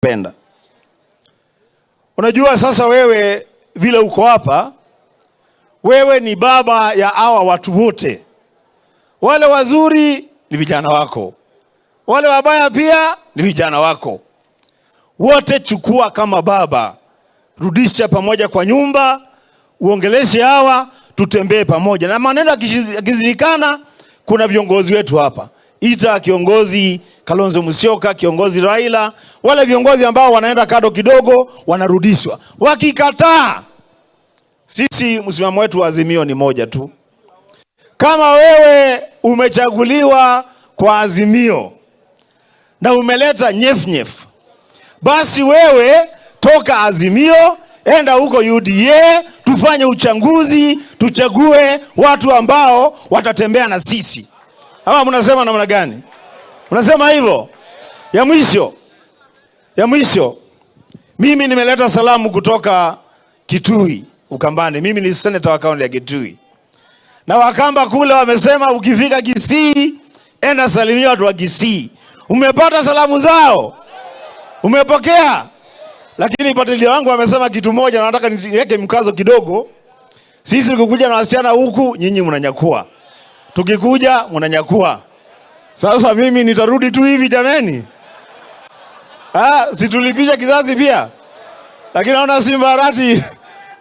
Penda. Unajua sasa wewe vile uko hapa, wewe ni baba ya hawa watu wote. Wale wazuri ni vijana wako, wale wabaya pia ni vijana wako. Wote chukua kama baba, rudisha pamoja kwa nyumba, uongeleshe hawa, tutembee pamoja. Na maneno yakizidikana, kuna viongozi wetu hapa, ita kiongozi Kalonzo Musyoka, kiongozi Raila, wale viongozi ambao wanaenda kado kidogo wanarudishwa. Wakikataa, sisi msimamo wetu wa Azimio ni moja tu. Kama wewe umechaguliwa kwa Azimio na umeleta nyef-nyef, basi wewe toka Azimio, enda huko UDA, tufanye uchaguzi, tuchague watu ambao watatembea na sisi. Ama mnasema namna gani? Mnasema hivyo? Ya mwisho, mimi nimeleta salamu kutoka Kitui Ukambani. Mimi ni senator wa kaunti ya Kitui, na Wakamba kule wamesema ukifika Kisii enda salimia watu wa Kisii. Umepata salamu zao? Umepokea? Lakini party wangu wamesema kitu moja, na nataka niweke mkazo kidogo. Sisi tukikuja na wasichana huku, nyinyi mnanyakua, tukikuja mnanyakua. Sasa mimi nitarudi tu hivi jameni? Ah, si tulipisha kizazi pia. Lakini naona Simba Arati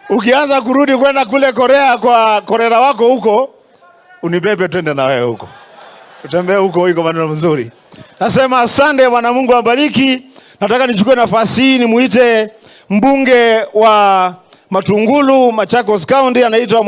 ukianza kurudi kwenda kule Korea kwa Korera wako huko, unibebe twende na wewe huko. Tutembee huko, iko maneno mzuri. Nasema asante, Bwana Mungu awabariki. Nataka nichukue nafasi hii nimuite mbunge wa Matungulu, Machakos County, anaitwa